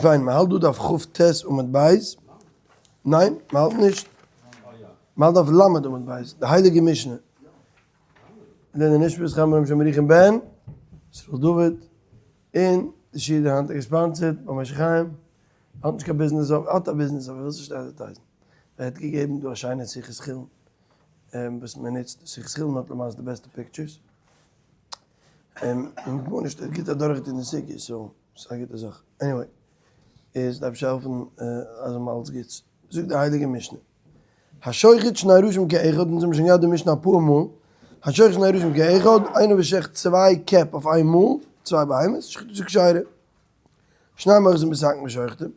פיין, מען האלט דא דף כ"ט עמוד ב', ניין, מען האלט נישט, מען האלט דף ל' עמוד ב', די הייליגע משנה, לעילוי נשמת חיים אברהם שמריחים בן ישראל דוד, און די שיעור איז היינט גע sponsored ביי משה חיים, האט נישט קיין ביזנעס, האט א ביזנעס אבער וויל נישט advertise ן, ער האט געגעבן דא א שיינע שיחת חולין וואס מען נוצט, שיחת חולין האט למעשה די בעסטע pictures, און גארנישט, ער האט גוט אדורכגעטון די סוגיא, so ס'איז א גוטע זאך. Anyway, איז דארף נישט העלפן אז מ'האט אלס גוטס. זאגט די הייליגע משנה, השוחט שני ראשים כאחד, אונז האבן שוין געהאט די משנה אפאר מאל, השוחט שני ראשים כאחד, איינער וואס שעכט צוויי קעפ אויף איין מאל, צוויי בהמות, שחיטתו כשרה. שניים אוחזין בסכין ושוחטין,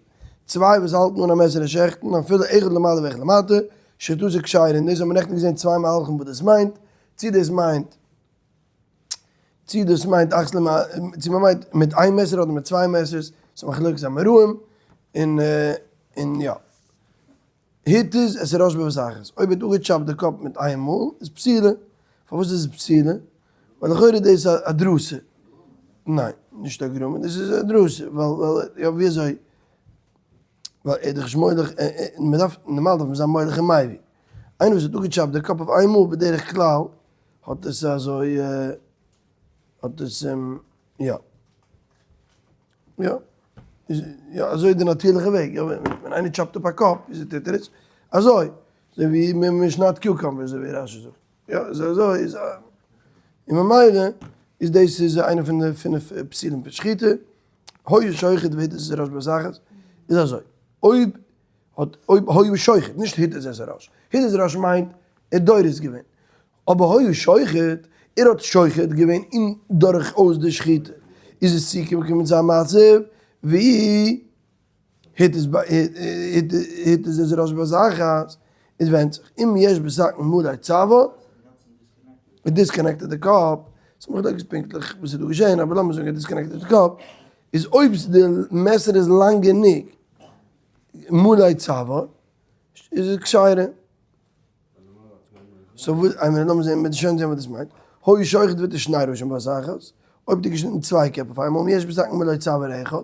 צוויי וואס האלטן אן א מעסער און שעכטן, אפילו אחד למעלה ואחד למטה, שחיטתו כשרה. און דאס האבן מיר נעכטן געזען צוויי מהלכים וואס דאס מיינט, צי דאס מיינט צי דאס מיינט אכסלע מ צי מען מיינט מיט איין מעסער אדער מיט צוויי מעסערס, ס'איז מחלוקת אמוראים, און און יא. התיז את הראש בבת אחת, אויב ער האט אפגעטשאפט די קאפ מיט איין מאל איז פסולה, פארוואס איז עס פסולה? ווייל לכאורה דאס איז א דרסה, ניין נישט א גרמא, דאס איז א דרסה, ווייל ווייל יא ווי אזוי, ווייל ער איז דאך נישט מוליך, מען דארף נארמאל דארף מען זיין מוליך און מביא, איינער וואס האט אפגעטשאפט די קאפ אויף איין מאל בדרך כלל האט עס אזוי האט עס יא יא יא אזוי איז די נאטירליכע וועג יא ווען איינער טשאפט אפ א קאפ וויאזוי טוט ער עס? אזוי אזוי ווי מען שניידט cucumber אזוי ווי רש"י זאגט יא אזוי אזוי איז און ממילא איז דאס איז איינע פון די פינף פסולים פון שחיטה היה שוחט והתיז את הראש בבת אחת איז אזוי אויב האט אויב היה שוחט נישט התיז את הראש התיז את הראש מיינט ער דורס געווען אבער היה שוחט, ער האט שוחט געווען און דורכאויס די שחיטה איז עס צוגעקומען צו א מצב ווי התיז את הראש בבת אחת, עס ווענדט זיך אם יש בסכין מלא צוואר, ער disconnected די קאפ, ס'איז מחלוקת פונקטליך וואס איז דא געשען אבער לאמיר זאגן ער disconnected די קאפ, איז אויב די מעסער איז לאנג גענוג מלא צוואר איז עס כשרה. So וואס, איי מין לאמיר זעהן, מ'וועט שוין זעהן וואס דאס מיינט. היה שוחט והתיז שני ראשים בבת אחת, אויב האט ער געשניטן צוויי קעפ אויף איינמאל, אם יש בסכין מלא צוואר אחד,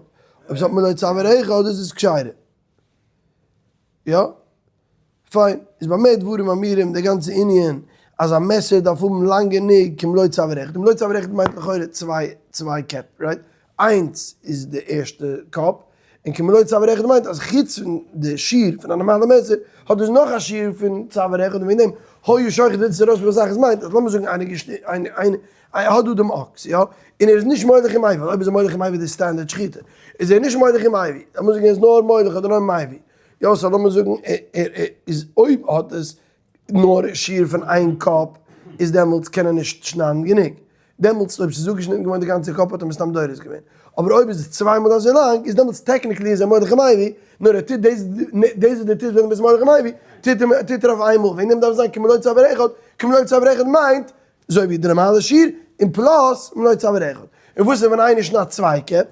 אויב ס'האט מלא צוואר אחד איז עס כשרה. יא? פיין. איז במה דברים אמורים די גאנצע ענין אז א מעסער דארף האבן לאנג גענוג כמלוא צוואר אחד. מלוא צוואר אחד מיינט לכאורה צוויי צוויי קעפ, right? איינס איז די ערשטע קאפ, און כמלוא צוואר אחד מיינט אז חוץ פון די שיעור פון א נארמאלע מעסער האט עס נאך א שיעור פון צוואר אחד און וועגן דעם היה שוחט והתיז את הראש בבת אחת מיינט אז לאמיר זאגן איינער איינער האט דא דעם אקס יא און ער איז נישט מוליך ומביא ווייל אויב איז ער מוליך ומביא איז די סטענדערט שחיטה איז ער נישט מוליך ומביא לאמיר זאגן ער איז נאר מוליך אדער נאר מביא יא so לאמיר זאגן ער איז אויב האט עס נאר שיעור פון איין קאפ איז דעמאלטס קען ער נישט שניידן גענוג, דעמאלטס אויב ס'איז אפגעשניטן געווארן די גאנצע קאפ האט ער מסתם דורס געווען, אבער אויב איז עס צוויי מאל אזוי לאנג איז דעמאלטס technically איז ער מוליך ומביא, נאר ער טוט דאס דאס וואס דער טוט ווען ער איז מוליך ומביא טוט ער טוט ער אויף איין מאל, וועגן דעם דארף עס זיין כמלוא צוואר אחד, כמלוא צוואר אחד מיינט אזוי ווי די נארמאלע שיעור און plus מלוא צוואר אחד, און וואס איז ווען איינער שניידט צוויי קעפ?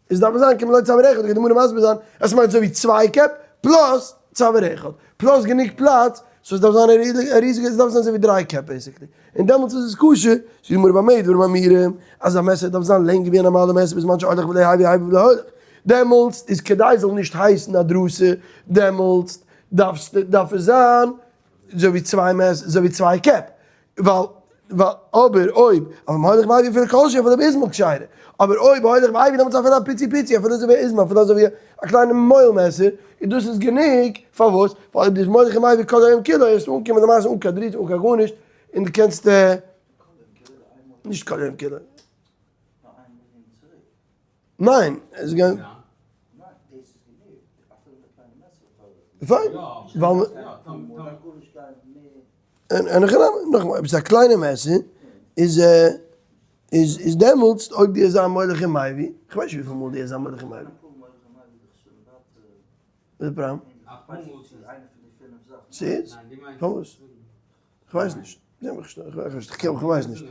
איז דארף עס זיין כמלוא צוואר אחד, גייט די גמרא מסביר זיין אז ס'מיינט אזוי ווי צוויי קעפ plus צוואר אחד, plus גענוג פלאץ, so עס דארף זיין א ריזיגע, עס דארף זיין אזוי ווי דריי קעפ basically, און דעמאלטס איז עס כשר, זאגט די גמרא במה דברים אמורים, אז א מעסער דארף זיין לענגער ווי א נארמאלע מעסער בזמן שהולך ולא הביא הביא ולא הולך, דעמאלטס איז כדי עס זאל נישט הייסן א דרסה, דעמאלטס דארף עס זיין אזוי ווי צוויי מעס אזוי ווי צוויי קעפ, ווייל ווייל אבער אויב אבל מהלך מביא אפילו כל שהוא אפילו באיזמל כשרה, אבער אויב הולך מביא דעמאלטס אפילו א פיצי פיצי אפילו אזוי ווי א איזמל אפילו אזוי ווי א קליינע מוהל מעסער, און דאס איז גענוג, פארוואס? ווייל אויב דו ביסט מוליך ומביא כל היום כולו וועסטו אנקומען למעשה אן קיין דריסה אן קיין גארנישט, און דו קענסט נישט כל היום כולו. ניין, עס גייט. פיין, ווייל אין הכי נמי, נאכאמאל, אויב עס איז א קליינע מעסער, איז איז איז דעמאלטס אויב דו איז א מוליך ומביא, איך ווייס נישט וויפיל מאל דו איז א מוליך ומביא. וואס איז די פראבלעם? ס'איז? פארוואס? כ'ווייס נישט. כ'ווייס נישט.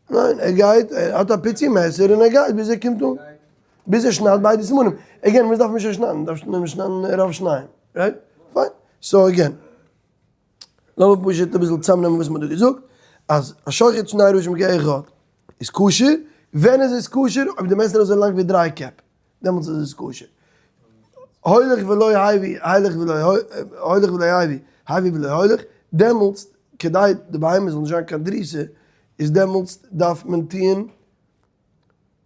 ניין, ער גייט, ער האט א פיצי מעסער און ער גייט ביז ער קומט אן. ביז ער שניידט ביידע סימנים. Again, וואס דארף מען שוין שניידן? דארף מען שניידן רוב שניים. Right? פיין. So again. לאמיר פשוט אביסל צאמנעמען וואס מ'האט דא געזאגט. אז השוחט שני ראשים כאחד איז כשר. ווען איז עס כשר? אויב די מעסער איז אזוי לאנג ווי דריי קעפ, דעמאלטס איז עס כשר. הולך ולא הביא, הולך ולא הולך ולא הביא, הביא ולא הולך, דעמאלטס כדי די בהמה זאל נישט זיין קיין דריסה, איז דעמאלטס דארף מען טוען,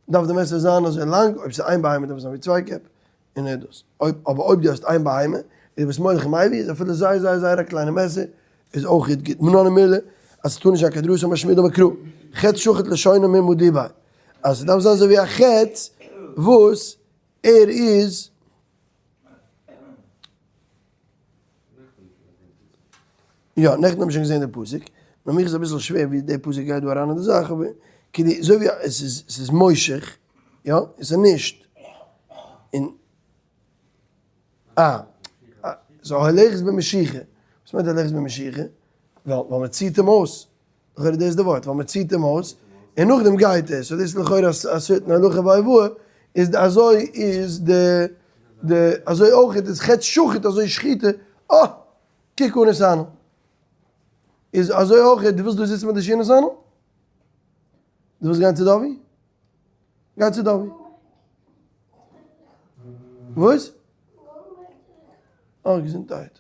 דארף די מעסער זיין אזוי לאנג, אויב ס'איז איין בהמה דארף עס זיין ווי צוויי קעפ, און ער דאס. אויב אבער אויב דו האסט איין בהמה, איז ביסט מולך מביא, איז אפילו זייער זייער זייער א קליינע מעסער, איז אויך גוט. מנא הני מילי, אז ס'טאר נישט זיין קיין דרסה אמר שמואל דאמר קרא, חץ שוחט לשונו מירמא דיבאי. אז ס'דארף זיין אזוי ווי א חץ וואס ער איז. יא, נעכטן האב איך שוין געזען די פסוק, נאר מיך איז אביסל שווער ווי די פסוק גייט דא אריין אין די זאך, אבער כדי אזוי ווי עס איז עס איז מושך, יא, עס איז נישט, און אה, סאו הולכת במשיכה, וואס מיינט הולכת במשיכה? ווייל ווייל מען ציט אים אויס, לכאורה דאס איז די ווארט, ווייל מען ציט אים אויס, און נאכדעם גייט ער, so דאס איז לכאורה א certain הלכה בהבאה, איז די אזוי איז די די אזוי אויך איז חץ שוחט אזוי שחיטה, אה! קוק אן עס אן. איז אזוי אויך דו ווילסט דא זיצן מיט די שינעס אן? דו ווילסט גיין צו דובי? גיי צו דובי. וואס? אה, געזונטהייט.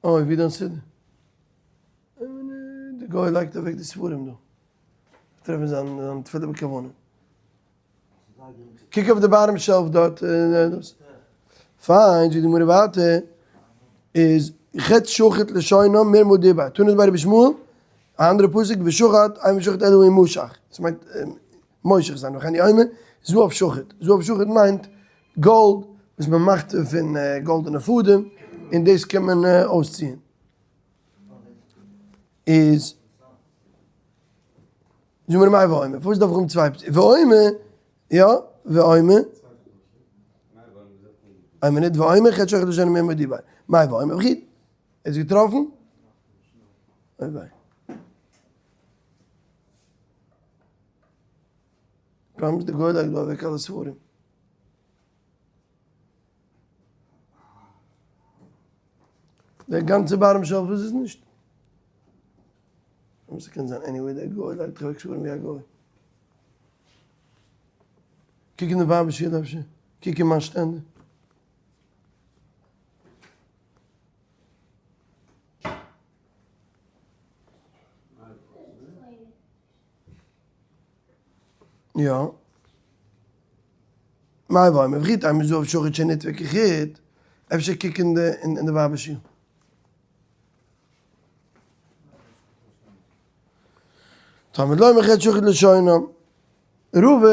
אוי, ווי דיין סידור? די גוי לייגט אוועק די ספרים דא. טרעפן זיין תפילה בכוונה. קוק אויף די bottom shelf דארט. פיין, זאגט די גמרא ווייטער, איז חץ שוחט לשונו מירמא דיבר, תנא דבי רבי ישמעאל, א אנדערע פסוק ושחט, אין ושחט אלא ימשך, דאס מיינט מושך זיין, וכן הוא אומר, זהב שחוט, זהב שחוט מיינט גאלד וואס מען מאכט פון גאלדענע פאדעם, און דאס קען מען אויסציען. איז זאג מיר מאי ואומר, פארוואס דארף איך האבן צוויי פסוקים? ואומר, יא, ואומר. איין מינוט, ואומר חץ שוחט לשונו מירמא דיבר. מאי ואומר, וכי, ער איז געטראפן? אוי וויי. פראמס די גוי לייגט דא אוועק אלע ספרים. דער גאנצע bottom shelf איז עס נישט. אבער ס'קען זיין anyway דער גוי לייגט דאך אוועק ספרים ווי א גוי. קוק אין די ווייבער שול אפשר. קוק אין מיין שטענדער. יא. מאי ואומר וכי תימא זהב שוחט שנתפר כחוט, אפשר קוק אין די אין די ווייבער שול. תלמוד לומר חץ שוחט לשונו. רבא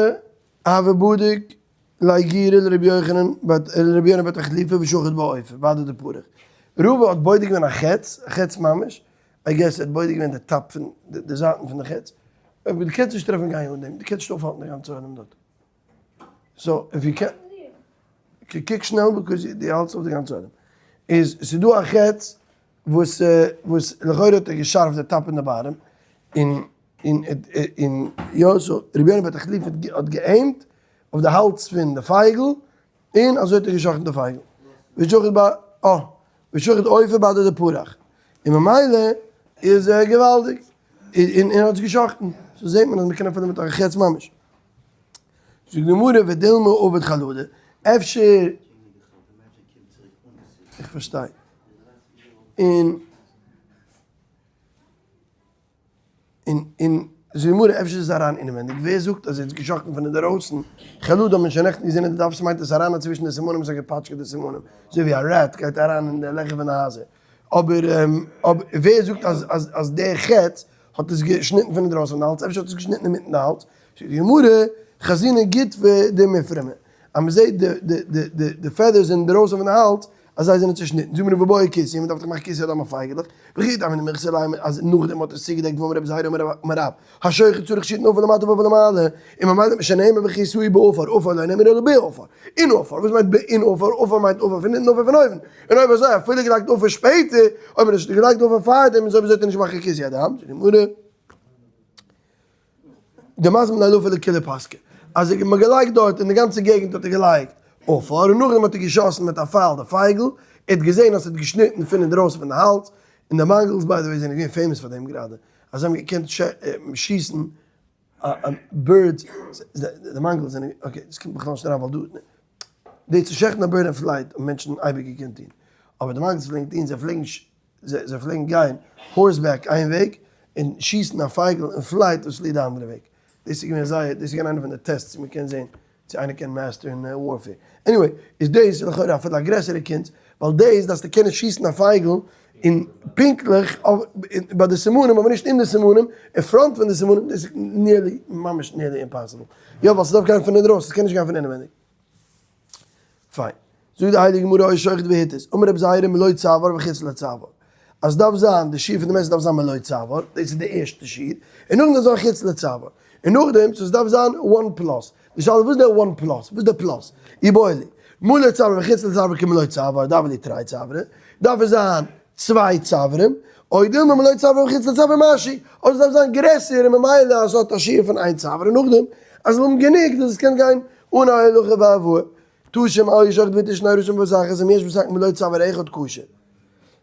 הוה בדיק ליה גירא לרבי יוחנן לרבי יונה בר תחליפא ושחט ביה עופא בהדי דפרח. רבא האט בודק געווען א חץ, א חץ ממש, I guess ער האט בודק געווען די top פון די זייטן פון די חץ, אבער דו קענסט נישט טרעפן גיין אן דעם, דו קענסט נישט אויפהאלטן די גאנצע עולם דארט. so if you can, קוק שנעל because דו האלטסט אויף די גאנצע עולם. איז ס'דא א חץ וואס וואס לכאורה האט ער געשארפט די top און די bottom, און און און יא so רבי יונה בר תחליפא האט גע aim ט אויף די האלז פון די פייגל, און אזוי האט ער געשאכטן די פייגל. ושחט ב א ושחט עופא בהדי דפרח. און ממילא איז ער געוואלדיג. און ער האט עס געשאכטן. so זעט מען אז מ'קען אפילו מיט א חץ ממש. זאגט די גמרא ודילמא עביד חלדא, אפשר, איך פארשטיי, און און און זאגט די גמרא אפשר איז עס אריין אינעווענדיג, ווער זאגט אז ער האט עס געשאכטן פון אינדערויסן, חלדא האט מען שוין נעכטן געזען אין די דף ס'מיינט עס אריין אצווישן די סימנים עס האט געפאטשקעט די סימנים, אזוי ווי א rat גייט אריין אין די לעכער פון די הייזער. אבער ווער זאגט אז אז אז דער חץ האט עס געשניטן פון אינדרויסן פון די האלז, אפשר האט עס געשניטן אינמיטן די האלז, זאגט די גמרא, חזינא גיטפא דמפרמא, אז מען זעט די די די די די פעדערס אינדרויסן פון די האלז אז זיי זענען צעשניטן, זאגט מען ובעי כיסוי, מען דארף דאך מאכן כיסוי הדם אויף פייגעלעך, וכי תימא דמיכסי ליה אז נאכדעם האט עס צוגעדעקט ואמר רבי זירא אמר רב, השוחט צריך שיתן עפר למטה ועפר למעלה, און ממילא שנאמר וכסהו בעפר, עפר לא נאמר אלא בעפר, אין עפר, וואס מיינט באין עפר, עפר מיינט עפר פון אונטן עפר פון אויבן, און אויב אזוי אפילו געלייגט עפר שפעטער, אויב האט ער נישט געלייגט עפר פארדעם איז אויב אזוי האט ער נישט געמאכט קיין כיסוי הדם, זאגט די גמרא, דמזמין ליה לעפר לכוליה פסקה, אז ער האט געלייגט דארט אין די גאנצע געגנט האט ער געלייגט עפר, און נאכדעם האט ער געשאסן מיט א פייל די פייגל, ער האט געזען אז ס'האט געשניטן פון אינדרויסן פון די האלז, און די Mongols by the way זענען געווען famous פאר דעם גראדע. אז זיי האבן געקענט שיסן birds, די מאנגאלס זענען, okay, דאס קומט בכלל נישט אריין ווייל דא, די צו שעכטן א bird אין flight האבן מענטשן אייביג געקענט טון, אבער די מאנגאלס פלעגן טון, זיי פלעגן זיי פלעגן גיין horseback איין וועג און שיסן א פייגל אין flight וואס פליט די אנדערע וועג, דאס איז געווען זייער, דאס איז געווען איינע פון די tests ווי מ'קען זען צו איינער קען master ן warfare. Anyway, איז דאס לכאורה אפילו א גרעסערע קונץ, ווייל דאס דארפסטו קענען שיסן א פייגל און פונקטליך ביי די סימנים אבער נישט אין די סימנים, אין front פון די סימנים, דאס איז nearly, ממש nearly impossible. יא ווייל ס'דארף גיין פון אינדרויסן, ס'קען נישט גיין פון אינעווייניג. פיין. זאגט די הייליגע גמרא או שוחט והתיז, אמר רבי זירא מלא צוואר וחוץ לצוואר. אז דארף זיין, די שיעור פון די מעסער דארף זיין מלא צוואר, דאס איז די ערשטע שיעור, און נאכדעם דארף זיין חוץ לצוואר. און נאכדעם, סאו עס דארף זיין one plus. די שאלה איז וואס איז דער one plus? וואס איז דער plus? איבעיא להו. מלא צוואר וחוץ לצוואר כמלא צוואר, דהוו להו תרי צוארי, דארף עס זיין צוויי צווארים, או דילמא מלא צוואר וחוץ לצוואר משהו, אדער עס דארף זיין גרעסער און ממילא אז עס האט א שיעור פון איין צוואר און נאכדעם אז עס זאל האבן גענוג אז עס קען גיין אן א הולכה והבאה. תא שמע או שוחט והתיז שני ראשים בבת אחת אם יש בשק מלא צוואר אחד כשר.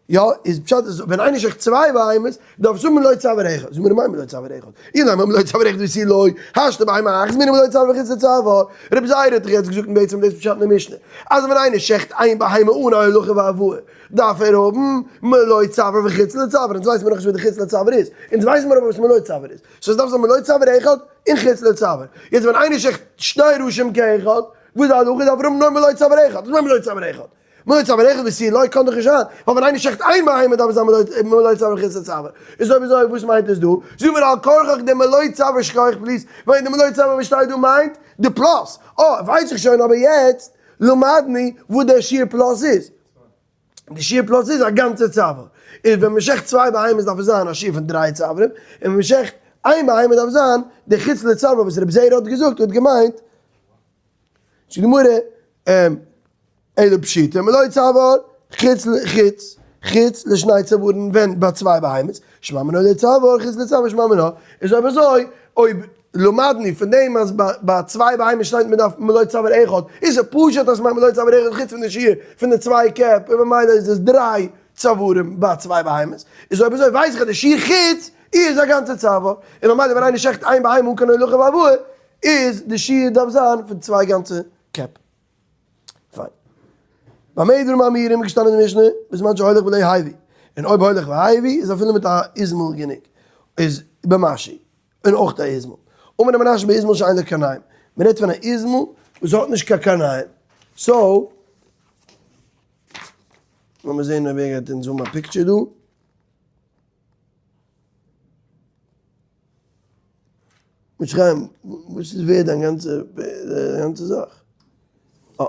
יא, איז פשט אז ווען איינער שעכט צוויי בהמות, דארף עס האבן מלא צוואר אחד. זאג מיר מאי מלא צוואר אחד? אילימא מלא צוואר אחד ותו לא, השתא בהמה אחת מינה מלא צוואר וחוץ לצוואר. רבי זירא האט דאך יעצט געזאגט בעצם דאס פשט אין די משנה, אז ווען איינער שעכט איין בהמה אן א הולכה והבאה, דארף ער האבן מלא צוואר וחוץ לצוואר. אונז ווייסן מיר נאכנישט וואס די חוץ לצוואר איז, אונז ווייסן מיר אבער וואס מלא צוואר איז. סאו עס דארף זיין מלא צוואר אחד און חוץ לצוואר. יעצט ווען איינער שעכט שני ראשים כאחד, וואס איז די הלכה? דארף ער האבן נאר מלא צוואר אחד. וואס מיינט מלא צוואר אחד? מלא צוואר אחד ותו לא קאן דאך נישט זיין, ווייל ווען איינער שעכט איין בהמה דארף עס זיין מלא צוואר וחוץ לצוואר. איז אויב אזוי וואס מיינט עס דא? זאג מיר על כרחך די מלא צוואר שכוח please, ווייל די מלא צוואר וואס שטייט דא מיינט די plus. אה, ווייס איך שוין אבער יעצט למדני וואס דער שיעור plus איז. די שיעור plus איז א גאנצע צוואר. איז ווען מ'שעכט צוויי בהמות דארף עס זיין א שיעור פון דריי צווארים, און ווען מ'שעכט איין בהמה דארף זיין די חוץ לצוואר וואס רבי זירא האט געזאגט האט געמיינט זאגט די גמרא אלא פשיטא מלא צוואר חוץ חוץ חוץ לשני צווארין ווען ביי צוויי בהמות שמע מינה מלא צוואר חוץ לצוואר שמע מינה איז אויב אזוי אויב למדנו פון דעם אז ביי צוויי בהמות שטייט מען דארף מלא צוואר אחד, איז עס פשוט אז ס'מיינט מלא צוואר אחד חוץ פון די שיעור פון די צוויי קעפ און ממילא איז עס דריי צווארים ביי צוויי בהמות, איז אויב אזוי ווייס איך אז די שיעור חוץ איז א גאנצע צוואר, און ממילא ווען איינער שעכט איין בהמה אן קיין הולכה והבאה איז די שיעור דארף זיין פון צוויי גאנצע קעפ. פיין. במה דברים אמורים איז געשטאנען אין די משנה בזמן שהולך ולא הביא, און אויב הולך והביא איז אפילו מיט א איזמל גענוג, איז במשהו. און אויך א איזמל. אמר ר' מנשה באיזמל שאין לו קרניים. מען רעדט פון א איזמל וואס האט נישט קיין קרניים. So, לאמיר זען אויב ער גייט אונז האבן א picture דא. משה חיים, וואס איז ווערד דיין גאנצע גאנצע זאך? אה.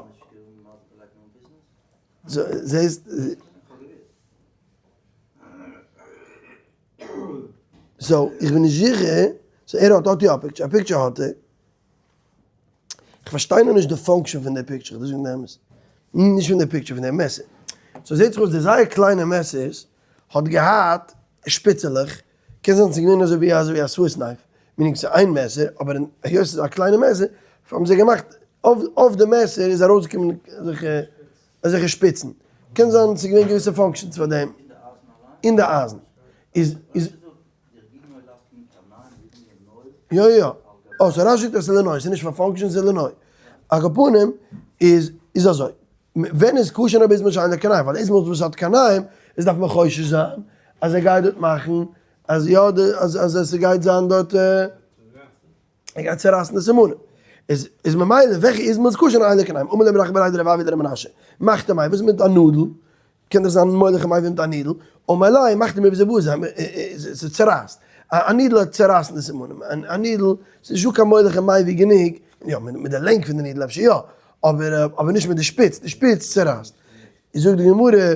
זעסט? So, איך בין נישט זיכער, so ער האט האט יא א picture, א picture האט ער. איך פארשטיי נאר נישט די function פון די picture, איך וועל דיר זאגן די אמת. נישט פון די picture, פון די מעסער. So זעט זיך אויס די זייער קליינע מעסערס האט געהאט שפיצעלעך, קען זיין ס'איז געווען אזוי ווי אזוי ווי א Swiss knife, meaning ס'איז איין מעסער, אבער היות ס'איז א קליינע מעסער, האבן זיי געמאכט אויף די מעסער איז ארויסגעקומען אזעלכע אזעלכע שפיצן. קען זיין ס'איז געווען געוויסע functions פאר דעם. אין די אייזן. איז איז. יא יא. אה so רש"י זאגט אז ס'איז לנוי, ס'איז נישט פאר functions ס'איז לנוי. על כל פנים איז איז אזוי. ווען איז כשר אויב איזמל שאין לו קרניים? ווייל איזמל וואס האט קרניים איז דארף מען חושש זיין אז ער גייט דארט מאכן אז יא די אז אז ס'גייט זיין דארט. ער גייט צערייסן די סימנים. איז איז ממילא וועלכע איזמל איז כשר און אין לו קרניים? אמר ליה רב אחא בריה דרב אבהו לר' מנשה, מחטא מאי, וואס איז מיט א נאדל? קען דאך זיין מוליך ומביא מיט א needle. אמר ליה, מחטא מבזה בזה, ס'צערייסט. א needle האט צערייסן די סימנים. א needle, ס'איז נישטא קיין מוליך און מביא גענוג, יא, מיט די לענג פון די needle אפשר יא, אבער אבער נישט מיט די שפיץ, די שפיץ צערייסט. זאגט די גמרא,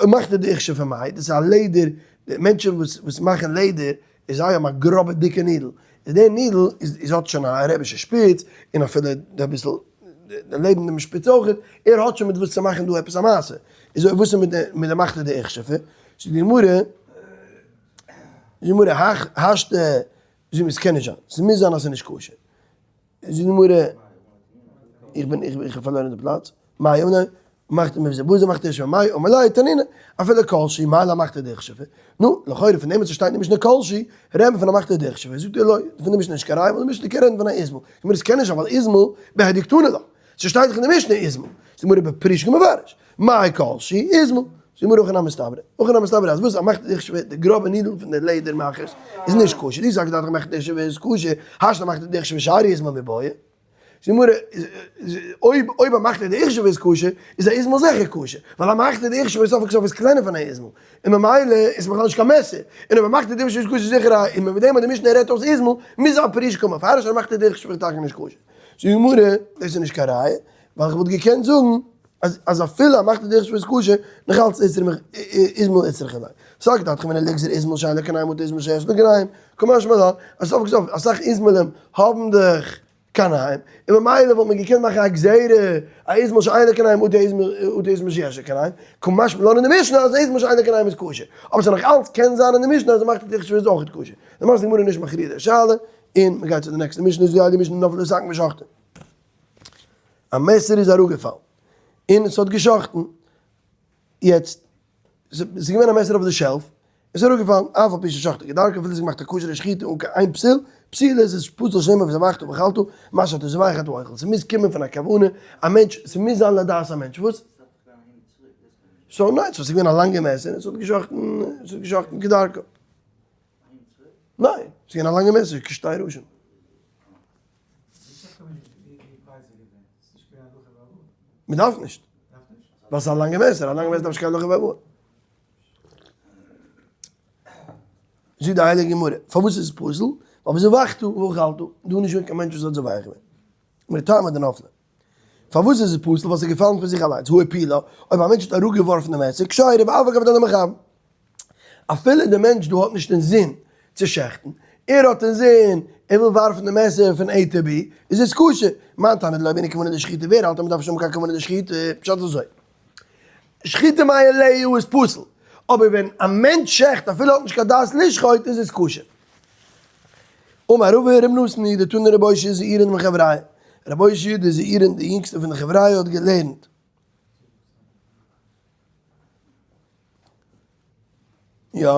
מחטא דאיכשף מאי, דאס איז א לעדער, די מענטשן וואס וואס מאכן לעדער, איז זיי האבן א גראבע דיקע needle, איז די needle איז איז האט שוין א רעבישע שפיץ, און אפילו די אביסל די לעבן דעם שפיץ אויכעט, ער האט שוין מיט וואס צו מאכן דא עפעס א מעשה, איז אויב וואס איז מיט די מיט די מחטא דאיכשף, זאגט די גמרא, זאגט די גמרא השתא, זאגט מען ס'קען נישט זיין, ס'מוז זיין אז ס'איז נישט כשר, זאגט די גמרא, איך בין איך האב פארלוירן די פלאץ, מאי אמר. מאכט ער וואס מאכט ער שוין מאי אמר ליה תנינא אפילו כל שהיא מאי לאמחתא דכשפה, נו, לכאורה פון דעם וואס עס שטייט אין די משנה כל שהיא, רעדט מען פון אמחתא דכשפה, זאגט ער לא, פון די משנה נישט קיין ראיה ווייל די משנה קען רעדן פון א איזמל, כלומר עס קען נישט זיין ווייל איזמל בהדיא קתני לה, ס'שטייט דאך אין די משנה איזמל, איז די גמרא בפירוש מפרש, מאי כל שהיא איזמל, זאגט די גמרא הכי נמי סתברא, הכי נמי סתברא אז וואס אמחתא דכשפה די גראבע נידל פון די לעדער מאכערס איז נישט כשר, דו זאגסט דאך אמחתא דכשפה איז כשר, השתא אמחתא דכשפה שרי איזמל מיבעיא. זאגט די גמרא, אויב אויב אמחתא דאיכשפה איז כשר, איז א איזמל זיכער כשר, ווייל אמחתא דאיכשפה סוף כל סוף איז קלענער פון א איזמל, און ממילא איז בכלל נישט קיין מעסער, און אויב אמחתא דאיכשפה איז כשר זיכער א, און מיט דעם אז די משנה רעדט אויס איזמל, מוז זיין פירוש קא מפרש אמחתא דאיכשפה איז טאקע נישט כשר. זאגט די גמרא, דאס איז נישט קיין ראיה, ווייל איך וואלט געקענט זאגן אז אז אפילו אמחתא דאיכשפה איז כשר, נאך אלץ איזמל איצטריכא ליה. סלקא דעתך אמינא ליגזור איזמל שאין לו קרניים אטו איזמל שיש לו קרניים, קא משמע לן, אז סוף כל סוף אסאך איזמלים האבן דאך קרניים, און ממילא וואלט מען געקענט מאכן א גזירה א איזמל שאין לו קרניים אטו איזמל שיש לו קרניים, קא משמע לן אין די משנה אז איזמל שאין לו קרניים איז כשר, אבער ס'נאך אלץ קען זיין אין די משנה אז אמחתא דאיכשפה איז אויכעט כשר. למעשה איז די גמרא נישט מכריע די שאלה, און מ'גייט צו די נעקסטע משנה, זאגט די משנה נפלה סכין ושחטה. א מעסער איז אראפגעפאלן און עס האט געשאכטן, יעצט ס'איז געווען א מעסער אויף די shelf, עס איז אראפגעפאלן, אף על פי ששחטה כדרכה, אפילו עס איז געמאכט א כשר'ע שחיטה אן קיין איין פסול, פסולה איז עס פסול שנאמר וזבחת ואכלת, מה שאתה זובח אתה אוכל, ס'מוז קומען פון א כוונה, א מענטש, ס'מוז זיין לדעת א מענטש, וואס? סאו ניין, סאו ס'איז געווען א לאנגע מעסער און עס האט געשאכטן, עס האט געשאכטן כדרכה. ניין, ס'איז געווען א לאנגע מעסער, כשתי ראשים. מען דארף נישט. ווייל ס'איז א לאנגע מעסער, א לאנגע מעסער דארף נישט קיין הלכה והבאה. זאגט די הייליגע גמרא, פארוואס איז עס פסול? ווייל וזבחת ואכלת, דא איז נישט געווען קיין מענטש וואס האט זובח געווען. מטעמא דנפלה. פארוואס איז עס פסול? ווייל ס'איז געפאלן פון זיך אליינס, הא הפילה, אויב א מענטש האט אראפגעווארפן די מעסער, כשרה ואף על גב דלא מכוון. אפילו די מענטש דא האט נישט אינזין צו שעכטן, ער האט אינזין ער וויל ווארפן די מעסער פון A to B, איז עס כשר. מאן תנא דלא בעינן כוונה דשחיטה, ווער האלט אז מ'דארף נישט האבן קיין כוונה דשחיטה? פשט אזוי, שחיטה מאליה איז פסול, אבער ווען א מענטש שעכט אפילו ער האט נישט קיין דעת לשחוט איז עס כשר. אמר רבא ר' נתן היא דתני רבי אושעיא זעירין מחבריא, רבי אושעיא די זעירין די יונגסטע פון די חבריא האט געלערנט. יא.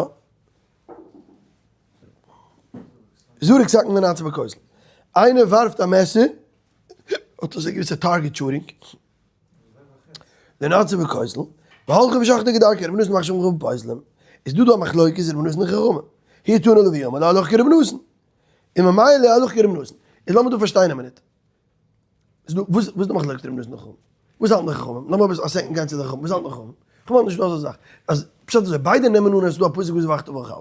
זרק סכין לנתצה בכותל. איינער ווארפט א מעסער, האט אזא געוויסע target shooting. לנתצה בכותל, והלכה ושחטה כדרכה, רבי נתן מכשיר חכמים פוסלים. איז דא דא א מחלוקת רבי נתן און חכמים. הוא תנא ליה והוא אמר ליה הלכה כרבי נתן. און ממילא הלכה כרבי נתן. איז לאמיר דא פארשטיין א מינוט. איז דא וואס וואס איז די מחלוקת רבי נתן און חכמים? וואס האלטן די חכמים? לאמיר אביסל א second גיין צו די חכמים, וואס האלטן די חכמים? חכמים האלטן נישט דא אזא זאך, אז פשט אזוי, ביידע נעמען אן אז ס'איז דא א פסוק וזבחת ואכלת,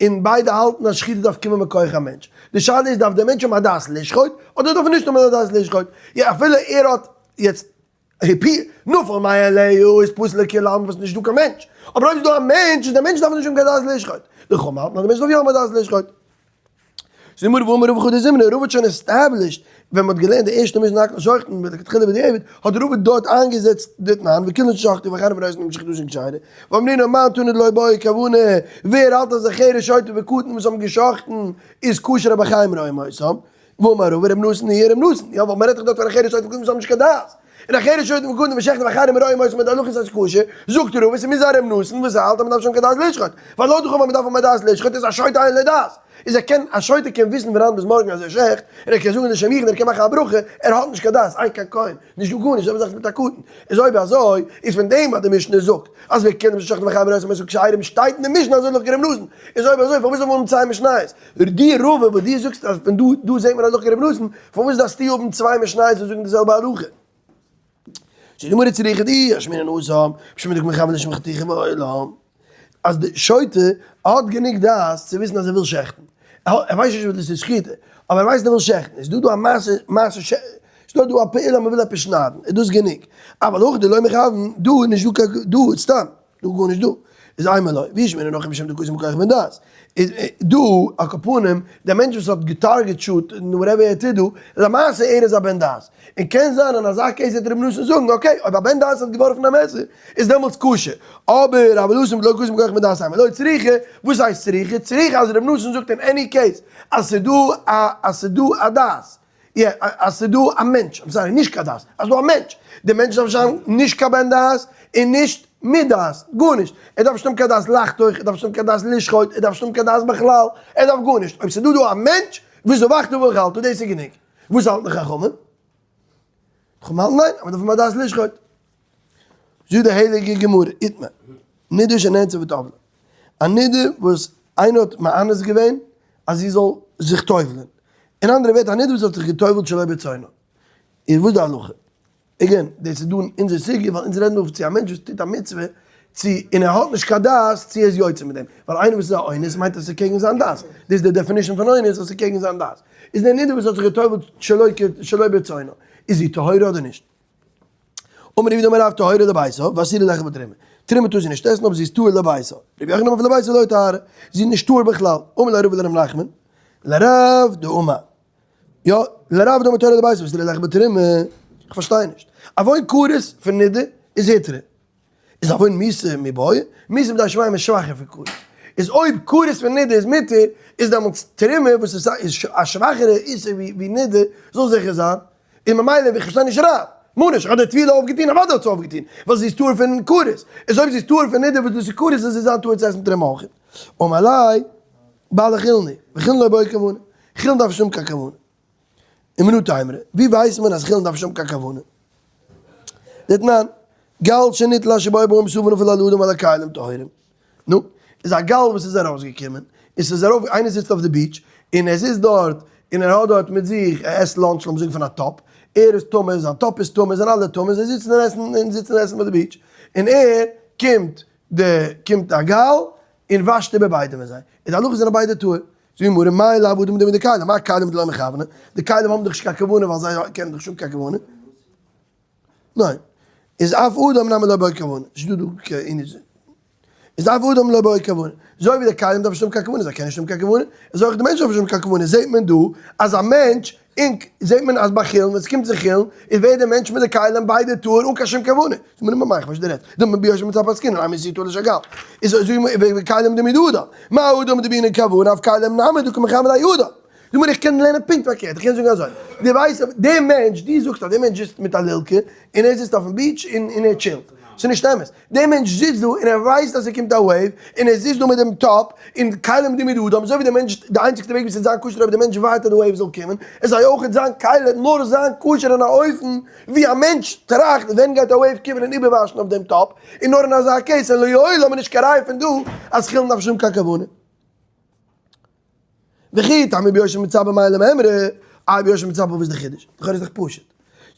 און ביידע האלטן אז שחיטה דארף קומען מכח א מענטש, די שאלה איז דארף דער מענטש האבן א דעת לשחוט, אדער דארף ער נישט האבן א דעת לשחוט, יא אפילו ער האט יעצט היפי נפל מאליה איז פסול לכולי עלמא וואס נישט דא קיין מענטש, אבער אויב איז דא א מענטש איז דער מענטש דארף נישט האבן קיין דעת לשחוט, די חכמים האלטן אז דער מענטש דארף יא האבן א דעת לשחוט. זאגט די גמרא והאמר רבא חדא זימנא, רבא האט שוין established ווען מ'האט געלערנט די ערשטע משנה הכל שוחטין מלכתחילה בדיעבד, האט רבא דארט איינגעזעצט די תנן וכולן שחטו ואחרים רותן שחיטתן כשרה, ואמרינן מאן תנא דלא בעי כוונה, ווער האלט אז א חרש שוטה וקטן וואס האבן געשחטן איז כשר אבער חיים רואים אותם, ואמר רבא ר' נתן היא ר' נתן, יא ווייל מ'רעדט דאך דארט פון א חרש שוטה וקטן וואס האבן נישט קיין דעת, און א חרש שוטה וקטן וואס שעכטן ואחרים רואים אותם מיט די הלכה איז אז כשר, זאגט רבא ס'מוז זיין ר' נתן וואס האלט אז מ'דארף שוין קיין דעת לשחוט, ווייל לויט די חכמים אז מ'דארף האבן א דעת לשחוט איז א שוטה אין לו דעת, איז ער קען, א שוטה קען וויסן פון היינט ביז מארגן אז ער שעכט, און ער קען זאגן לשם יחוד און ער קען מאכן א ברכה, ער האט נישט קיין דעת, אין כאן כהן, נישט דא גארנישט, זעלבע זאך איז מיט א קטן, איז אויב אזוי איז פון דעם אז די משנה זאגט אז וכולן ששחטו ואחרים רואים אותן כשרים שטייט אין די משנה אז הלכה כר' נתן, איז אויב אזוי פארוואס זאל מען האבן צוויי משניות? די רבא וואס דו זאגסט אז פון דא דא זעט מען הלכה כר' נתן, פארוואס דארפסטו האבן צוויי משניות וואס זאגן די זעלבע הלכה? זאגט די גמרא צריכא דאי אשמעינן התם, משום דקא מכוון לשם חתיכה בעולם, אז די שוטה האט גענוג דעת צו וויסן אז ער וויל שעכטן, ער ווייסט נישט וואס דאס איז שחיטה, אבער ער ווייסט ער וויל שעכטן, איז דא דא א מעשה מעשה ש, איז דא דא א פעולה אז מען וויל עפעס שניידן, איז דאס גענוג, אבל הכא דלא מכוון, דא איז נישט דא קיין, דא איז סתם. דא גארנישט דא איז איינמאל לא ווי שמעון נאך בשם דקוסם מכח בן דעת איז דא על כל פנים דער מענטש וואס האט גע target shoot און whatever ער טוט דא למעשה ער איז א בן דעת און קען זיין אין אזא case וועט רבי נתן זאגן okay אויב א בן דעת האט געווארפן א מעסער איז דעמאלטס כשר אבער אבל התם דלא קאתי מכח בן דעת אימא לא צריכא וואס הייסט צריכא צריכא אז רבי נתן זאגט אין any case אז ס'דא א אז ס'דא א דעת. יא, אז ס'איז דא א מענטש, I'm sorry, נישט קיין דעת, אז ס'דא א מענטש, די מענטש דארף זיין נישט קיין בן דעת און נישט מיט דעת, גארנישט, ער דארף נישט האבן קיין דעת לחתוך, ער דארף נישט האבן קיין דעת לשחוט, ער דארף נישט האבן קיין דעת בכלל, ער דארף גארנישט, אויב ס'איז דא דא א מענטש, וזבחת ואכלת, דאס איז גענוג. וואס האלטן די חכמים? חכמים האלטן ניין, אז מ'דארף האבן א דעת לשחוט. זאגט די הייליגע גמרא, איתמר, נידה שנאנסה וטבלה, א נידה וואס איינער האט מאנס געווען אז זי זאל זיך טובל'ען, אין אנדערע ווערטער א נידה וואס האט זיך געטובל'ט שלא ברצונה, איז וואס די הלכה? Again, דאס איז דא אין אונזער סוגיא ווייל אונז רעדן דא צו א מענטש וואס טוט א מצוה צו און ער האט נישט קיין דעת צו ער איז יוצא מיט דעם, ווייל איינער וואס איז א אונס מיינט אז עס איז קעגן זיין דעת, דאס איז די definition פון אונס אז עס איז קעגן זיין דעת, איז די נידה וואס האט זיך געטובל'ט שלא ברצונה איז זי טהורה אדער נישט? אמר רב יהודה אמר רב טהורה לביתה ואסורה לאכול בתרומה, תרומה טאר זי נישט עסן אבער זי איז טהור לביתה, רבי יוחנן אמר לביתה לא טהרה, זי איז נישט טהור בכלל, אמר ליה רבא לרב נחמן, לרב דאמר, יא, לרב דאמר טהורה לביתה ואסורה לאכול בתרומה, איך פארשטיי נישט, עוון כרת פון נידה איז הותרה, איז עוון מיתה מיבעיא, מיתה בידי שמים איז שוואכער פון כרת, איז אויב כרת פון נידה איז מותר, איז דעמאלטס תרומה וואס איז א שוואכערע איסור ווי נידה זאל זיכער זיין, און ממילא ווי כ'פארשטיי נישט רב, מאניש, האט די טבילה אויפגעטון? אוודאי האט זי אויפגעטון, ווייל זי איז טהור פון כרת, איז אויב זי איז טהור פון נידה וואס דאס איז כרת זאל זי זיין טהור צו עסן תרומה אויך. אמר ליה, בעי חולין, וחולין לא בעי כוונה, חולין דארף נישט האבן קיין כוונה. ומנא תימרא, ווי ווייסט מען אז חולין דארף נישט האבן קיין כוונה? דתנן, גל שניטל אשר בו ארבעים סאה ונפל על האדם ועל הכלים טהורים. נו, איז א גל וואס איז ארויסגעקומען, און ס'איז ארויף, איינער זיצט אויף די beach, און ער זיצט דארט, און ער האט דארט מיט זיך, ער עסט lunch לאמיר זאגן פון א טאפ, ער איז טמא, זיין טאפ איז טמא, זענען אלע טמא, זיי זיצן און עסן, און זיצן און עסן ביי די beach, און ער קומט, די, קומט א גל, און וואשט איבער ביידע מיט זיי, און די הלכה זענען ביידע טהור. זאגט די גמרא, מאי לאו אדם דומיא דכלים, מה כלים דלא מכווני, די כלים האבן דאך נישט קיין כוונה ווייל זיי קענען דאך נישט האבן קיין כוונה. ניין. איז אף אדם נמי לא בעי כוונה. ס'איז דא דא קיין איז איז אף אדם לא בעי כוונה. אזוי ווי די כלים דארף נישט האבן קיין כוונה, זיי קענען נישט האבן קיין כוונה, אזוי אויך די מענטש דארף נישט האבן קיין כוונה. זעט מען דא אז א מענטש און זעט מען אז ביי חולין ווען ס'קומט צו חולין איז ווערט די מענטש מיט די כלים ביידע טהור אן קיין שום כוונה. זאגט מען אים איך פארשטיי נישט. דמי ביושר מצד פסקינן אימא סיטוא לשגל. איז אזוי ווי כלים דומיא דאדם. מה אדם דבעינן כוונה אף כלים נמי דקא מכוון ליה אדם. זאג מיר איך קען לערנען פונקט פארקערט, איך קען זאגן אזוי, דו ווייסט דער מענטש, דו זאגסט אז דער מענטש זיצט מיט א לילקע און ער זיצט אויפן beach און און ער chill ט, ס'איז נישט אמת, דער מענטש זיצט דא און ער ווייסט אז ס'קומט א wave און ער זיצט דא מיט דעם טאפ און כלים דומיא דאדם, אזוי ווי דער מענטש, די איינציגסטע וועג ווי ס'וועט זיין כשר אויב דער מענטש ווארט אז די wave זאל קומען, איז אזוי אויך זיין כלים נאר זיין כשר אין א אופן ווי א מענטש טראכט ווען גייט א wave קומען און איבערוואשן אויף דעם טאפ, און נאר אין אזא case, און לעולם איז נישט קיין ראיה פון דא אז חולין דארף נישט האבן קיין כוונה. וכי תימא ביושב ומצפה מאי למימרא, איי ביושב ומצפה וואס איז די חידוש? לכאורה איז דאך פשוט.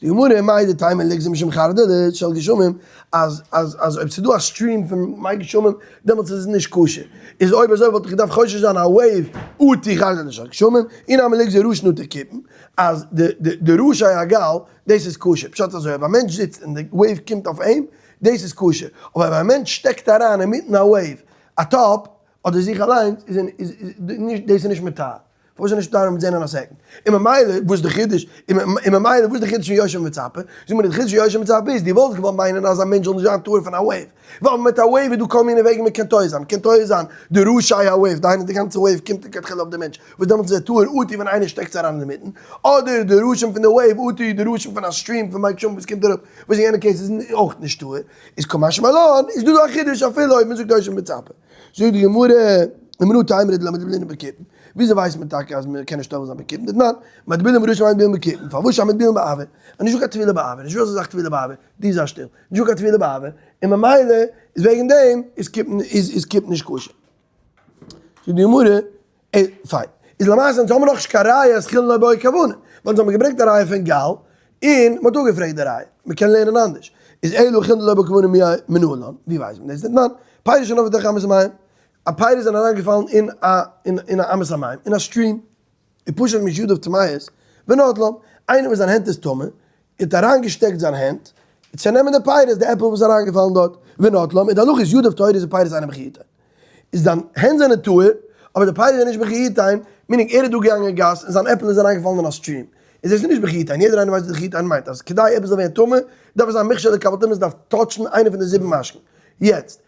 די גמרא מהו דתימא ליגזור משום חרדלית של גשמים, אז אז אז אויב ס'דא א stream פון מי גשמים דעמאלטס איז עס נישט כשר, איז אויב אזוי וואלט איך געדארפט חושש זיין א wave אטו חרדלית של גשמים, אי נמי ליגזור ראשין אטו כיפין, אז די די די ראשי הגל דאס איז כשר, פשט אזוי אויב א מענטש זיצט און די wave קומט אויף אים דאס איז כשר, אבער אויב א מענטש שטעקט אריין אינמיטן א wave א טאפ אדער זיך אליינס איז איז נישט דאס איז נישט מטהר. פארוואס איז נישט מטהר מ'וועט זען אין א second. און ממילא וואס איז די חידוש? און ממילא וואס איז די חידוש פון יושב ומצפה? זאג מיר די חידוש פון יושב ומצפה איז דו וואלסט געוואלט מיינען אז א מענטש זאל נישט זיין טהור פון א wave. ווייל מיט א wave איז דא כל מיני וועגן מ'קען טועה זיין. מ'קען טועה זיין די ראשי ה wave, דהיינו די גאנצע wave קומט לכתחילה אויף די מענטש, וואס דעמאלטס איז ער טהור אטו ווען איינער שטעקט זיך אריין אינמיטן. אדער די ראשים פון די wave אטו די ראשים פון א stream פון מי גשמים וואס קומט אראפ, וואס אין יענע case איז אויך נישט טהור. איז קא משמע לן איז דא דא א חידוש אפילו אויב מ'זאגט יושב ומצפה. זאגט די גמרא, ומנא תימרא דלא מטבילינן בכיפין, וויאזוי ווייסט מען טאקע אז מען קען נישט טובל זיין בכיפין? דתנן, מטבילין בראשין ואין מטבילין בכיפין, פארוואס שאין מטבילין באויר? אז נישטא קיין טבילה באויר, נישטא אזא זאך טבילה באויר, דו זיי שטיל, נישטא קיין טבילה באויר, און ממילא איז וועגן דעם איז כיפין איז כיפין נישט כשר. זאגט די גמרא, פיין. איז למעשה אונז האבן נאכנישט קיין ראיה אז חולין לא בעי כוונה, ווייל אונז האבן געברענגט א ראיה פון גל, און מ'האט אפגעפרעגט די ראיה. מ'קען לערנען אנדערש. איז אלא חולין דלא בעי כוונה מנא לן, ווי ווייסט מען דאס? דתנן, פירות שנפלו לתוך אמת המים, א פירות זענען אריינגעפאלן אין א אין א אמת המים, אין א stream, ופשט מי שידיו טמאות, ונטלן, איינער וואס זיין הענט איז טמא, האט אריינגעשטעקט זיין הענט, צו נעמען די פירות, די עפל וואס איז אריינגעפאלן דארט, ונטלן, און די הלכה איז ידיו טהורות ופירות אינן מחייתן. איז דיין הענט זענען טהור, אבער די פירות זענען נישט מחייתן, meaning ער איז דא געגאנגען אין גאס און זיין עפל איז אריינגעפאלן אין א stream, איז עס נישט מחייתן, יעדער איינער ווייסט וואס מחייתן מיינט, אז כדי עפעס זאל ווערן טמא, דארף עס זיין מוכשר לקבל טומאה, עס דארף touch ן איינע פון די זיבן משקין. יעצט,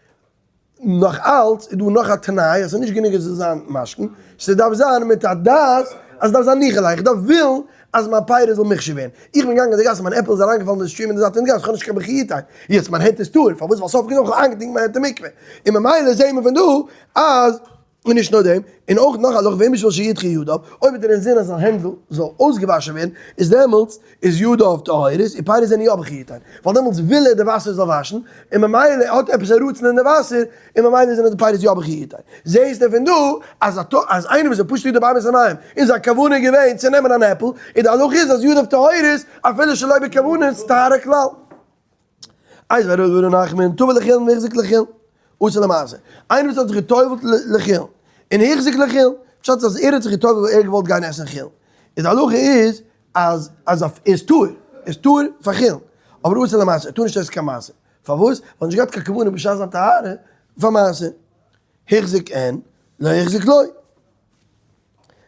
נאך אלץ איז דא נאך א תנאי אז ס'איז נישט גענוג עס זאל זיין משקין, ס'דארף זיין מיט א דעת אז ס'דארף זיין ניחא ליה, איך דארף ווילן אז מיין פירות זאל מוכשר ווערן. איך בין געגאנגען אין די גאס און מיין עפל איז אריינגעפאלן אין די stream אין די זייט פון די גאס, איך האב נישט קיין בכי'תי'. יעצט מיין הענט איז טהור, פארוואס? ווייל סוף כל סוף איך האב איינגעטונקט מיין הענט אין מקווה. און ממילא זעהן מיר פון דא אז. און נישט נאר דעם, און אויך נאך א הלכה ואם בשביל שידחו ידיו, אויב האט ער אינזין אז זיין הענט זאל אויסגעוואשן ווערן, איז דעמאלטס איז ידיו טהורות און פירות זענען יא בכי יתן, ווייל דעמאלטס וויל ער די וואסער זאל וואשן, און ממילא האט ער עפעס א רצון אין די וואסער, און ממילא זענען די פירות יא בכי יתן. זעהסטו פון דא אז אז איינער וואס איז פשוט ידו באמת המים, איז זיין כוונה געווען צו נעמען אן עפל, און די הלכה איז אז ידיו טהורות אפילו שלא בכוונת טהרה כלל. איז ווער ר' נחמן טבל לחולין והחזיק לחולין אסור למעשר. איינער וואס האט זיך גע'טובל'ט לחולין און החזיק לחולין, פשט איז אז ער האט זיך גע'טובל'ט ווייל ער האט געוואלט גיין עסן חולין. איז די הלכה איז אז אז ער איז טהור, ער איז טהור פאר חולין, אבער אסור למעשר, ער טאר נישט עסן קיין מעשר. פארוואס? ווייל ער האט נישט געהאט קיין כוונה בשעת זיין טהרה פאר מעשר. החזיק אין, לא החזיק לא.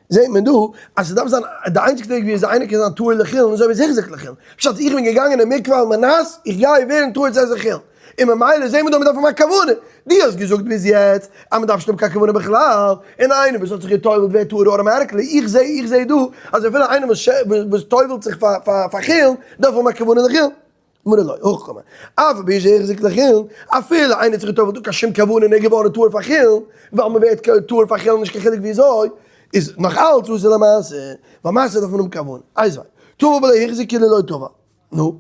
זעט מען דא אז ס'דארף זיין די איינציגסטע וועג ווי אזוי איינער קען זיין טהור לחולין איז אויב איז החזיק לחולין. פשט איך בין געגאנגען אין מקווה על מנת איך גיי ווערן טהור צו עסן חולין. און ממילא זעט מען דא מ'דארף האבן א כוונה. דו האסט געזאגט ביז יעצט אז מ'דארף נישט האבן קיין כוונה בכלל, און איינער וואס האט זיך גע'טובל'ט ווערט טהור automatically. איך זע איך זע דא אז אפילו איינער וואס וואס טובל'ט זיך פאר פאר חולין דארף האבן א כוונה לחולין. גמרא לא, הכי קאמר, אף על פי שהחזיק לחולין, אפילו איינער האט זיך געטובלט אן קיין שום כוונה און ער איז געווארן טהור פאר חולין, ווייל מען ווערט טהור פאר חולין נישט קיין חילוק וויאזוי, איז נאך אלץ אסור למעשר, ווייל מעשר דארף מען האבן כוונה. איתיביה, טבל ולא החזיק כאילו לא טבל. נו.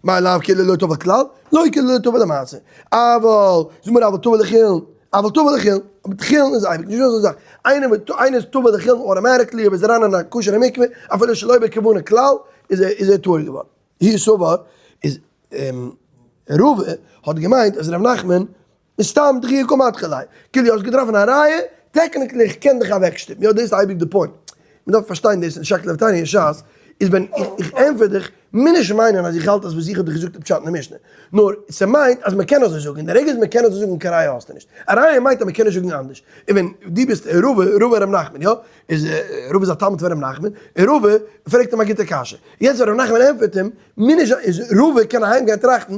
מאי לאו כאילו לא טבל כלל? לא כאילו לא טבל למעשר. אבל, זאג מיר אבל טבל לחולין, אבל טבל לחולין, אבער חולין איז אייביג נישטא אזא זאך, איינער איינער איז טבל לחולין automatically אויב איז אריין אין א כשר'ע מקווה אפילו שלא בכוונה כלל איז ער איז ער טהור געווארן. הוא סבר איז רבא האט געמיינט אז ר' נחמן איז סתם דחויי קא מדחי ליה, כאילו האסט געטראפן א ראיה, technically איך קען דיך אוועקשטופן, יא דאס איז אייביג די point, מען דארף פארשטיין דאס אין שקלא וטריא אין שס, איז ווען איך ענטפער דיך, מוז נישט מיינען אז איך האלט אז וואס איך האב דיך געזאגט איז פשט אין די משנה, נאר ס'מיינט אז מ'קען אזוי זאגן, און די רגע אז מ'קען אזוי זאגן קיין ראיה האסטו נישט, א ראיה מיינט אז מ'קען נישט זאגן אנדערש, און ווען דו ביסט רבא, רבא ר' נחמן יא, איז רבא איז א תלמיד פון ר' נחמן, און רבא פרעגט אים א גוטע קשיא, יעצט ווען ר' נחמן ענטפערט אים, מוז נישט זיין, איז רבא קען אהיים גיין טראכטן,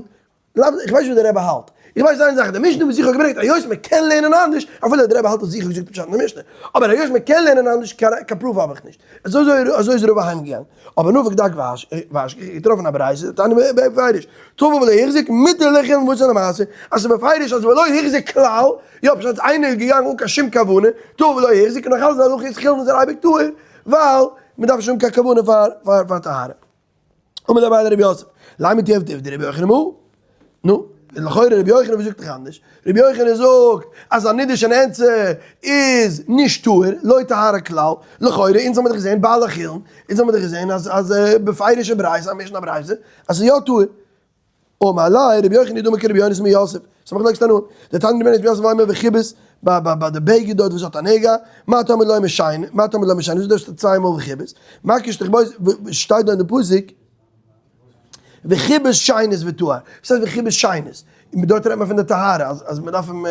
לאו, איך ווייס נישט וואס דער רבי האלט, איך ווייס איין זאך, די משנה וואס איך האב געברענגט, היות מען קען לערנען אנדערש, אפילו דער רבי האלט אז איך האב געזאגט פשט אין די משנה, אבער היות מען קען לערנען אנדערש, קיין proof האב איך נישט. אזוי אזוי איז רבא אהיים געגאנגען. אבער נפק דק ואש, ואש, געטראפן א ברייתא, תניא בפירוש, טבל ולא החזיק, מותר לחולין ואסור למעשר, אז ס'איז בפירוש אז ולא החזיק כלל, יא פשט אז איינער איז געגאנגען אן קיין שום כוונה, טבל ולא החזיק, און נאך אלץ די הלכה איז חולין איז ער אייביג טהור, ווייל מ'דארף נישט האבן קיין כוונה פאר טהרה. אמר אביי לרב יוסף, לימא תיהוי דרבי יוחנן מהא? נו, לכאורה רבי יוחנן וואס זאגט דאך אנדערש? רבי יוחנן זאגט אז א נידה שנאנסה איז נישט טהור, לא טהרה כלל, לכאורה אונז האמיר דאך געזען בעל החולין, אונז האמיר דאך געזען אז אז בפירוש'ע ברייתא, א משנה ברייתא, אז ס'איז יא טהור. אמר ליה רבי יוחנן דאמר כרבי יונתן בן יוסף, ס'איז מחלוקת תנאים, דתניא רבי יונתן בן יוסף אומר וכיבס, ביי ביי די בגד דארט וואס האט א נגע, מה תלמוד לומר שינה, מה תלמוד לומר שינה, וואס דארט שטייט צוויי מאל וכיבס, מקיש תכבוש, שטייט דא אין די פסוק, וכיבס שנית וטהר, וואס הייסט וכיבס שנית? דארט רעדט מען פון די טהרה, אז אז מען דארף אים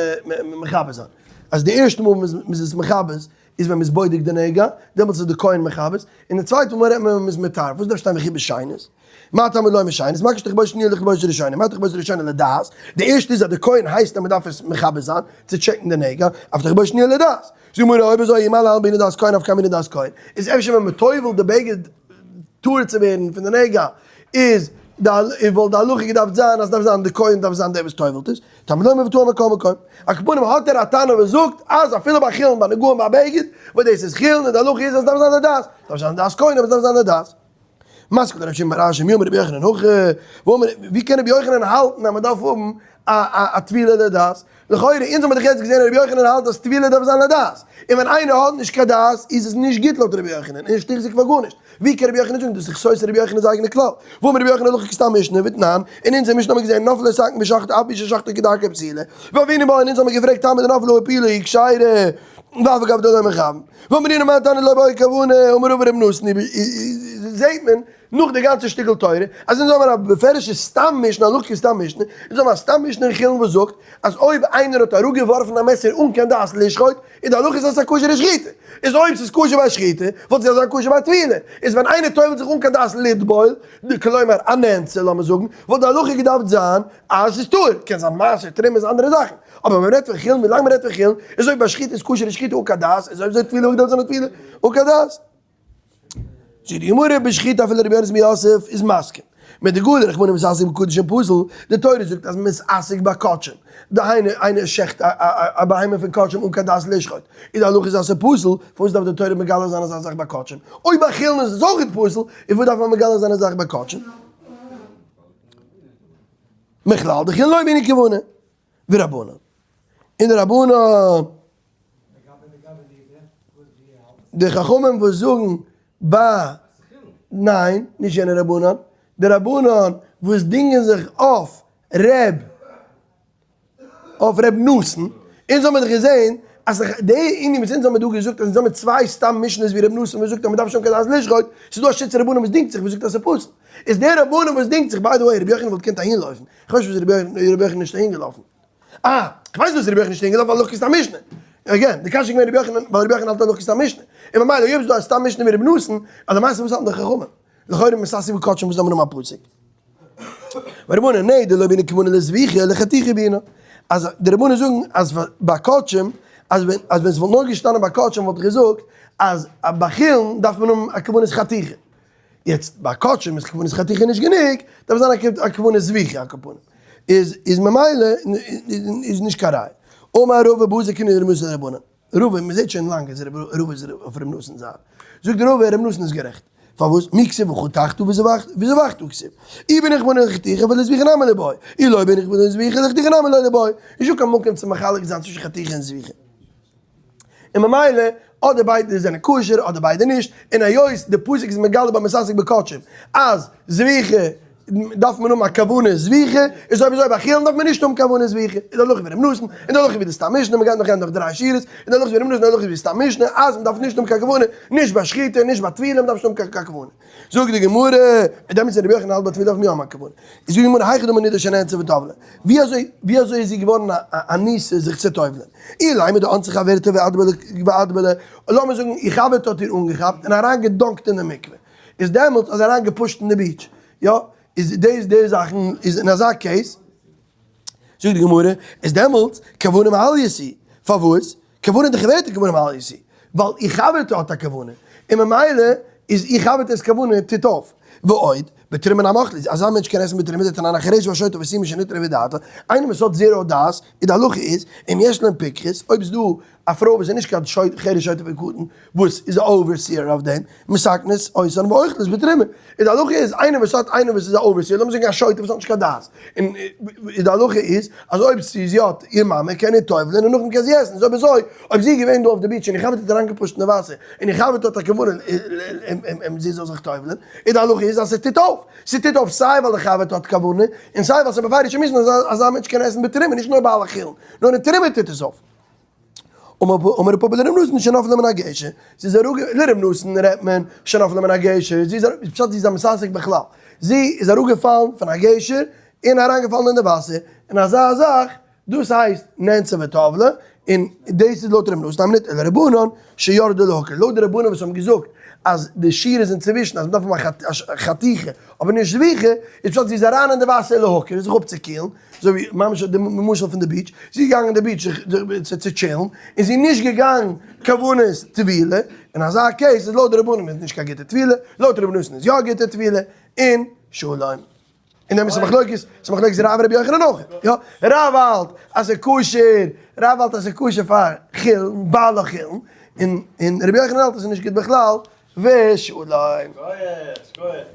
מכבס זיין, אז די ערשטע מאל מען איז עס מכבס, איז ווען מען איז בודק די נגע, דעמאלטס איז די כהן מכבס, און די צווייטע מאל רעדט מען ווען מען איז מטהר, וואס דארף שטיין וכיבס שנית? מה תלמוד לומר שנית? מקיש תכבוש שניה לכבוש ראשונה, מה תכבוש ראשונה לדעת, די ערשטע איז אז די כהן הייסט אז מען דארף עס מכבס זיין, צו טשעקן די נגע, אף תכבוש שניה לדעת. זאגט די גמרא אויב אזוי אי מה להלן בעינא דעת כהן נפקא מינה דעת כהן, איז אפשר ווען מען טובל'ט די בגד טהור צו ווערן פון די נגע, איז די וואלט די הלכה געדארפט זיין אז דארף זיין די כהן דארף זיין דער וואס טובל'ט עס, תלמוד לומר וטהר מכל מקום. על כל פנים האט ער א טענה וואס זאגט אז אפילו ביי חולין ביי נגעים ביי בגד, וואס דאס איז חולין און די הלכה איז אז דארף זיין לדעת, דארף זיין דעת כהן אבער עס דארף זיין לדעת. מתקיף לה רב שמעון בר אשי מי אמר רבי יוחנן הכי, ואמר ווי קען רבי יוחנן האלטן אז מען דארף האבן א טבילה לדעת? לכאורה אונז האבן דאך יעצט געזען אז רבי יוחנן האלט אז טבילה דארף זיין לדעת, און ווען איינער האט נישט קיין דעת איז עס נישט גוט לויט רבי יוחנן, און נישט החזיק פאר גארנישט, ווי קען רבי יוחנן זאגן דאס איז סותר רבי יוחנן'ס אייגענע כלל? והאמר רבי יוחנן הלכה כסתם משנה ותנן, אין אונזער משנה האבן מיר געזען נפלה סכין ושחטה אף על פי ששחטה כדרכה פסולה, והוינן בה און אונז האבן געפרעגט טעמא דנפלה הפילה היא כשרה, ואף על גב דלא מכוון. ואמרינן מאי תנא לא בעי כוונה, אמר רבא ר' נתן, זעהט מען נאך די גאנצע שטיקל תורה, אז אונז האבן א בפירוש'ע סתם משנה, הלכה כסתם משנה, אונז האבן א סתם משנה אין חולין וואס זאגט אז אויב איינער האט אראפגעווארפן א מעסער אן קיין דעת לשחוט, איז די הלכה איז אז ס'איז א כשר'ע שחיטה. איז אויב ס'איז כשר ביי שחיטה, וואלט עס געזאלט זיין כשר ביי טבילה. איז ווען איינער טובל'ט זיך אן קיין דעת לטבול, כלומר א נאנסה לאמיר זאגן, וואלט די הלכה געדארפט זיין אז ס'איז טהור. קען זיין מעשר, תרומה איז אנדערע זאכן. אבער ווען מ'רעדט פון חולין, ווילאנג מ'רעדט פון חולין, איז אויב ביי שחיטה איז כשר די שחיטה אן קיין דעת, איז אויב אזוי טבילה וואלט געדארפט זיין א טבילה אן קיין דעת. זאגט די גמרא בשחיטה אפילו רבי יונתן בן יוסף איז מסכים. מדגלי רחמנא מתעסק בקדשים פסול, די תורה זאגט אז מתעסק בקדשים, דהיינו איינער שעכט א בהמה פון קדשים אן קיין דעת לשחוט, איז די הלכה איז אז ס'איז פסול, פארוואס דארף די תורה מגלה זיין אזא זאך ביי קדשים? אויב ביי חולין איז עס אויך פסול, איז וואס דארף מען מגלה זיין אזא זאך ביי קדשים? מכלל דחולין לא בעינן כוונה, ורבנן. און די רבנן, די חכמים וואס זאגן ביי, ניין, נישט יענע רבנן, די רבנן וואס דינגען זיך אויף ר' אויף ר' נתן, אונז האמיר דאך געזען אז די ענין וואס אונז האמיר דא געזאגט אז אונז האמיר צוויי סתם משנה'ס ווי ר' נתן וואס זאגט אז מ'דארף נישט האבן קיין דעת לשחוט, ס'איז דא א שיטת רבנן וואס דינגט זיך וואס זאגט אז ס'איז פסול, איז די רבנן וואס דינגט זיך, by the way רבי יוחנן וואלט געקענט אהין לויפן, כ'ווייס נישט וואס רבי יוחנן איז נישט אהין געלאפן. אה, כ'ווייס וואס רבי יוחנן איז נישט אהין געלאפן ווייל הלכה כסתם משנה. again, די קשיא איז געווען רבי יוחנן ווייל רבי יוחנן האלט הלכה כסתם משנה. און ממילא אויב איז דא א סתם משנה ווי רבי נתן, אז למעשה וואס האלטן די חכמים? לכאורה מתעסק בקדשים וואס דארף מען האבן א פסוק? ורבנן נהי דלא בעינן כוונה לזביחה לחתיכה בעינן. אז די רבנן זאגן אז ביי קדשים, אז ווען אז ווען ס'וואלט נאר געשטאנען ביי קדשים וואלט איך געזאגט אז ביי חולין דארף מען האבן א כוונת חתיכה. יעצט ביי קדשים איז כוונת חתיכה נישט גענוג, דארף זיין א כוונת זביחה על כל פנים. איז איז ממילא איז נישט קיין ראיה. אמר רבא בזה קינא לר' נתן רבנן. רבא, מען זעט שוין לאנג אז רבא איז אויף ר' נתן'ס זייט. זאגט רבא ר' נתן איז גערעכט. פארוואס? מי כתיב וחתכת וזבחת כתיב. אי בעינן כוונה לחתיכה ולזביחה נמי ליבעי. אי לא בעינן כוונה לזביחה לחתיכה נמי לא ליבעי. נישטא קיין מקום צו מחלק זיין צווישן חתיכה און זביחה. און ממילא אדער ביידע זענען כשר אדער ביידע נישט, און היות די פסוק איז מגלה ביי מתעסק בקדשים אז זביחה דארף מען האבן א כוונה זביחה, איז אויב אזוי ביי חולין דארף מען נישט האבן כוונה זביחה, איז די הלכה ווי ר' נתן, און די הלכה ווי די סתם משנה, מ'גייט נאך גיין דורך דריי שורות, און די הלכה ווי ר' נתן, און די הלכה ווי סתם משנה, אז מ'דארף נישט האבן קיין כוונה, נישט ביי שחיטה און נישט ביי טבילה, מ'דארף נישט האבן קיין כוונה. זאגט די גמרא, און דעמאלטס איז רבי יוחנן האלט ביי טבילה דארף מען יא האבן א כוונה. איז זאגט די גמרא, היכי דמי נידה שנאנסה וטבלה, ווי אזוי ווי אזוי איז זי געווארן א אנוסה זיך צו טובל'ען? אילימא דאנסה חברתה ואטבלה, לאמיר זאגן איר חבר'טע האט איר אנגעכאפט און אריין געדאנקט אין די מקווה, איז דעמאלטס האט זי אריין געפושט אין די beach, יא, איז דאס די זאכן איז אין אזא case, זאגט די גמרא, איז דעמאלטס כוונה מעלייתא היא, פארוואס? כוונה דחברתה כוונה מעלייתא היא, ווייל איר חבר'טע האט א כוונה, און ממילא איז איר חבר'טע'ס כוונה טוט אויף. ועוד, בתרומה נמי אכלה, אזא מענטש קען עסן בתרומה, דתנן החרש והשוטה והסומא שנטרפה דעתן, איינער וואס האט zero דעת, און די הלכה איז, אם יש להם פיקחת, אויב איז דא א פרוי וואס איז נישט קיין חרש שוטה וקטן, וואס איז א overseer אויף דעם, מתקנות אותן ואוכלות בתרומה. און די הלכה איז, איינער וואס האט איינער וואס איז א overseer, לאמיר זאגן א שוטה וואס האט נישט קיין דעת, און די הלכה איז, אז אויב זי האט איר מאמע קען איר טובל'ען און נאכדעם קען זי עסן, איז אויב אזוי, אויב זי איז געווען דא אויף די beach און איר חבר'טע האט אריינגעפושט אין די וואסער, און איר חבר'טע האט א כוונה זי זאל זיך טובל'ען, איז די הלכה איז אז ס'טוט אויף. ס'טוט אויף סיי ווייל די חבר'טע האט כוונה, און סיי ווייל ס'איז בפירוש א משנה אז אזא מענטש קען עסן בתרומה, נישט נאר בעל החולין, נאר אין תרומה טוט עס אויף. אמר ר' פפא לר' נתן שנפלה מן הגשר, זי איז אראפ, לר' נתן רעדט מען שנפלה מן הגשר, זי איז אראפ, פשט זי איז א מתעסק בכלל, זי איז אראפגעפאלן פון א גשר און אריינגעפאלן אין די וואסער, און אזא זאך, דאס הייסט נאנסה וטבלה, און דאס איז לויט ר' נתן, אמרת אלא רבנן שירדה להקל, לויט די רבנן וואס האבן געזאגט אז די שיעור איז אינצווישן אז מ'דארף האבן א חתיכה אבער נישט זביחה, איז פשט זי איז אריין אין די וואסער להקל זיך אפצוקילן, אזוי ווי ממש די משל פון די beach, זי איז געגאנגען אין די beach זיך צו טשילן, און זי איז נישט געגאנגען כוונת טבילה, אין אזא case איז לויט די רבנן איז נישט קיין גוטע טבילה, לויט רבי נתן איז יא א גוטע טבילה, און שלום. און דעם איז מחלוקת, ס'איז מחלוקת רב רבי יוחנן אויך, יא, רב האלט אז ס'איז כשר, רב האלט אז ס'איז כשר פאר חולין, בעל החולין, און רבי יוחנן האלט אז ס'איז נישט גוט בכלל, ושלום. שכוח, שכוח.